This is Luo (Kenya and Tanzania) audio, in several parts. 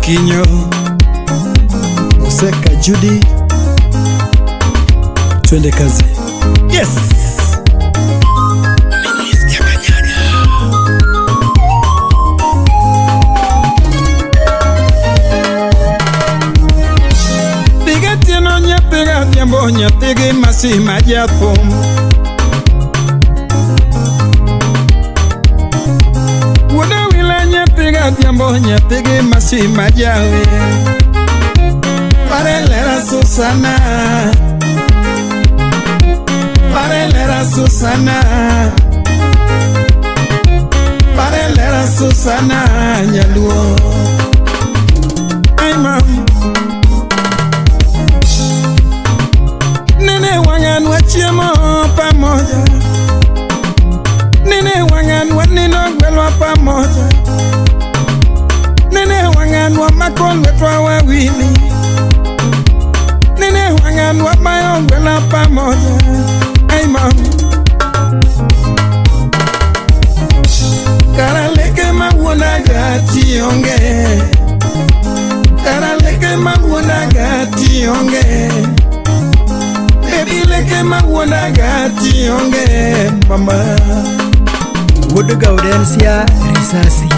Okinyo Oseka Judy, twende kazi. Yes. Tigatieno nyapiga dhiambo nyathigi masima jathum. Wuoda wila nyathiga dhiambo nyathigi masima jawer. Parelera Susana, parelera Susana, parelera Susana nyaluo. Ay mam, nene wang'anwa chiemo pamoja, nene wang'anwa nindo gwelwa pamoja, nene wang'anwa mako lwetwa wawili, nene wang'anwa bayo gwela pamoja. Ay mam, kara leke mawuondaga tionge, kara leke mawuondaga tionge, baby leke mawuondaga tionge mama. Wuod Gaudensia Risasi.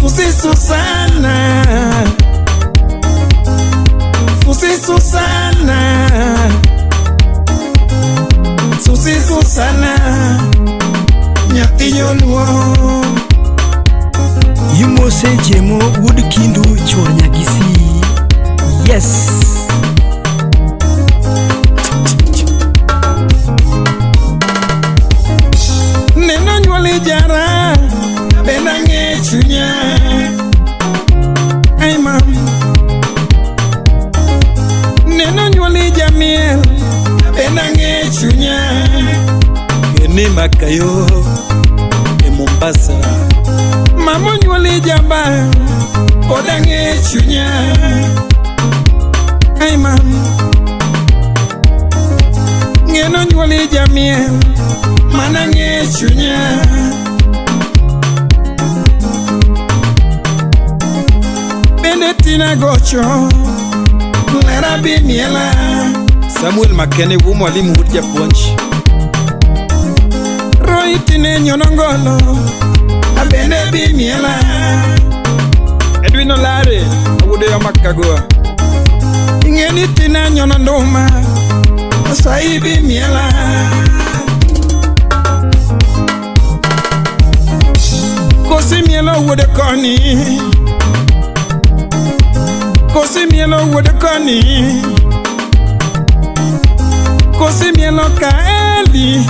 Susi Susana, Susi Susana, Susi Susana, nyathi joluo. Imose Jemo wuod Kindu chuor Nyagisi. Yes. Neno nyuoli jara, benda ng'e chunya. Ay mam, neno nyuoli jamiel, benda ng'e chunya. Keni Makayo e Mombasa. Mamo nyuoli jabayo, pod ang'e chunya. Ay mam, ng'eno nyuoli jamiel, mana ng'e chunya. Bende tina gocho, lera bi miela. Samuel Makene wuo mwalimu wuod japuonj. Roy tine nyono ngolo, abende bi miela. Edwin Olare wuod Yoma Kagua. Ing'eni tina nyono nduma, osai bi miela. Kosi mielo wuod koni, kosi mielo wuod koni, kosi mielo kaeli,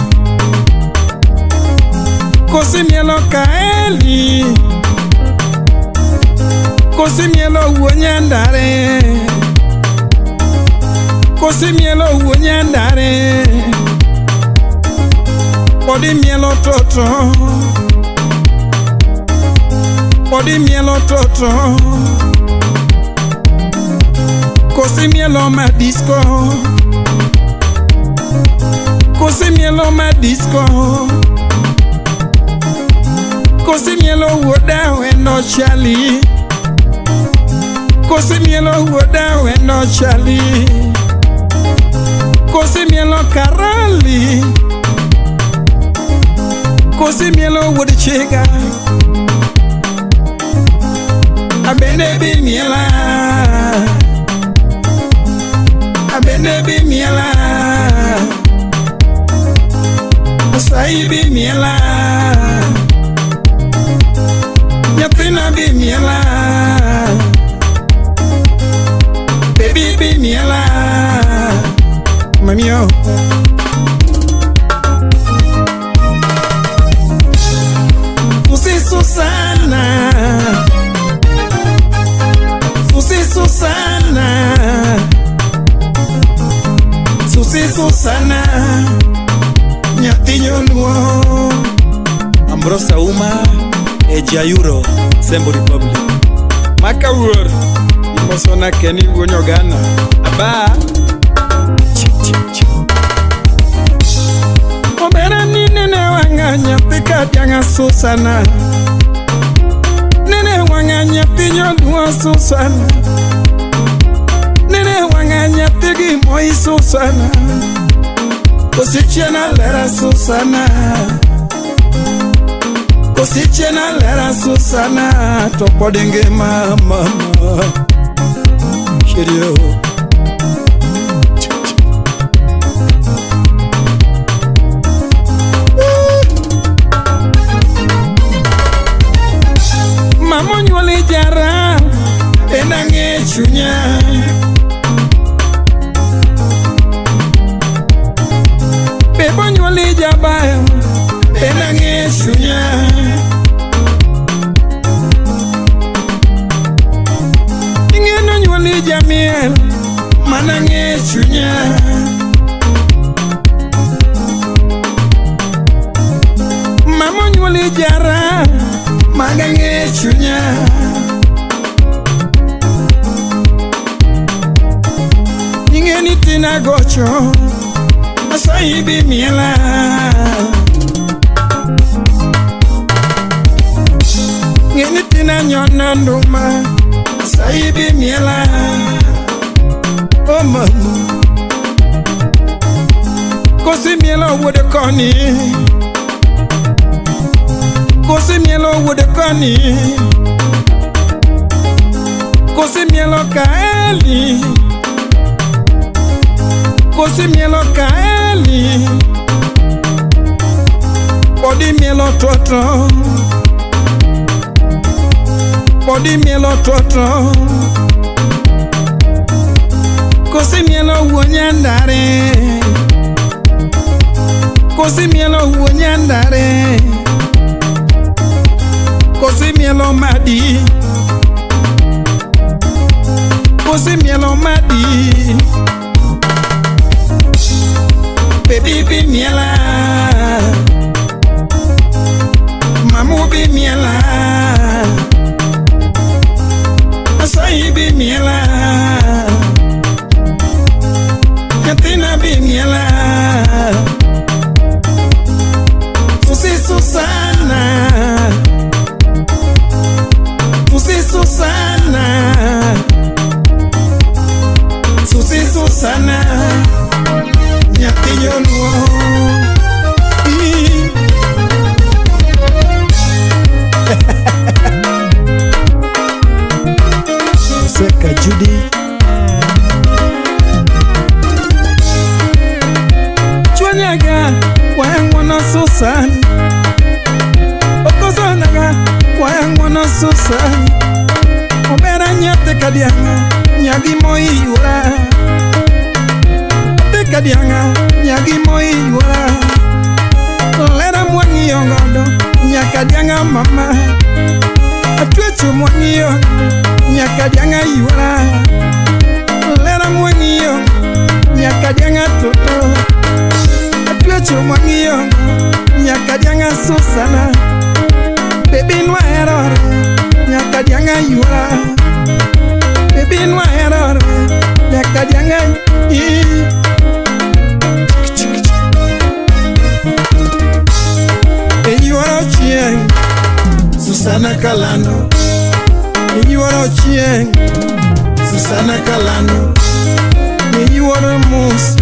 kosi mielo kaeli, kosi mielo wuo Nyandare, kosi mielo wuo Nyandare, podi mielo toto, podi mielo toto, kosi mielo madisco, kosi mielo madisco, kosi mielo wuoda wendo chali, kosi mielo wuoda wendo chali, kosi mielo karali, kosi mielo wuod chiga, abende bi miela, abende bi miela, osai bi miela, nyathina bi miela, baby bi miela, mamio. Susi Susana, Susi Susana, Susi Susana, nyathi joluo. Ambrosa Uma e Jayuro, Sembo Republic. Maka wuor, imosona Keni wuon Ogana. Aba. Omera ni nene wang'a nyathi ka diang'a Susana, nene wang'a nyathi Susana. Nene wanga nyathigi moi Susana. Kosichena lera Susana. Kosichena lera Susana. To pod ngima mama. Cheerio. Mama nyuoli jara enang'e chunya. Bebo nyuoli jabayo enang'e chunya. Ing'eno nyuoli jamiel manang'e chunya. Mama nyuoli jara manang'e chunya. Ing'eni tina gocho asayi bi miela. Ng'eni tina nyona nduma asayi bi miela. Oh mama. Kosi miela wuode koni. Kosi mielo wuode koni. Kosi mielo kaeli. Kosi mielo kaeli. Podi mielo toto. Podi mielo toto. Kosi mielo wuo nyandare. Kosi mielo wuo nyandare. Kosi mielo madi. Kosi mielo madi. Baby bi miela. Mamu bi miela. Asayi bi miela. Nyathina bi miela. Susi Susana. Susi Susana. Susi Susana. Nyathi joluo. Seka Judy. Chwanyaga wang'wono Susan. Okosonaga wang'wono Susan. Obera nyathi kadianga nyagi moiyura. Nyathi kadianga nyagi moiyura. Lera mwang'iyo godo nyaka dianga mama. Atwecho mwang'iyo nyaka dianga yuora. Lera mwang'iyo nyaka dianga toto. Atwecho mwang'iyo nyaka dianga Susana. Baby nwaherore nyaka dianga yuora. Baby nwaherore nyaka dianga i. Eyuoro chieng' Susana Kalano. Eyuoro chieng' Susana Kalano. Eyuoro mus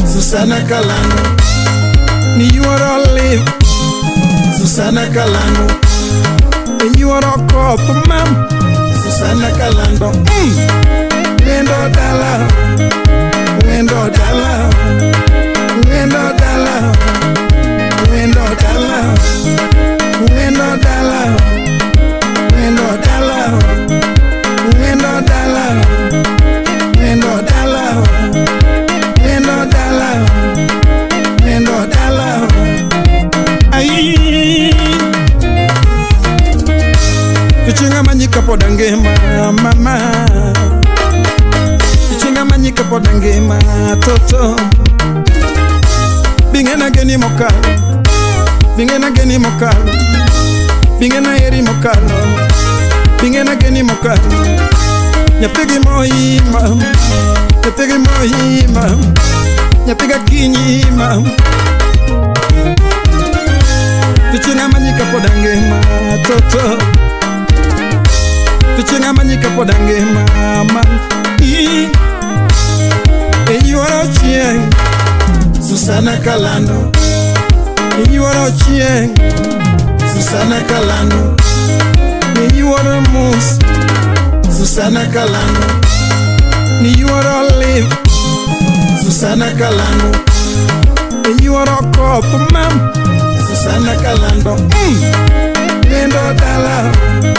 Susana Kalano. Niyuoro live Susana Kalano. Eyuoro koth mam Susana Kalano. Wendo dala. Wendo dala. Wendo dala. Wendo dala. Wendo dala. Wendo dala. Wendo dala. Wendo dala. Wendo dala. Wendo dala. Ai. Tichinga manyika pod ngima mama. Tichinga manyika pod ngima toto. Bingena geni mokalo. Bingena geni mokalo. Bingena eri mokalo. Bingena geni mokalo. Nyathigi moima. Nyathigi moima. Nyathiga kinyima. Tichinga manyika pod ngima toto. To chieng' amanyi kapod angima ma i Iyuoro chieng' Susana Kalando. Iyuoro chieng' Susana Kalando. Iyuoro mus Susana Kalando. Iyuoro live Susana Kalando. Iyuoro koth mam Susana Kalando. Nindo dala.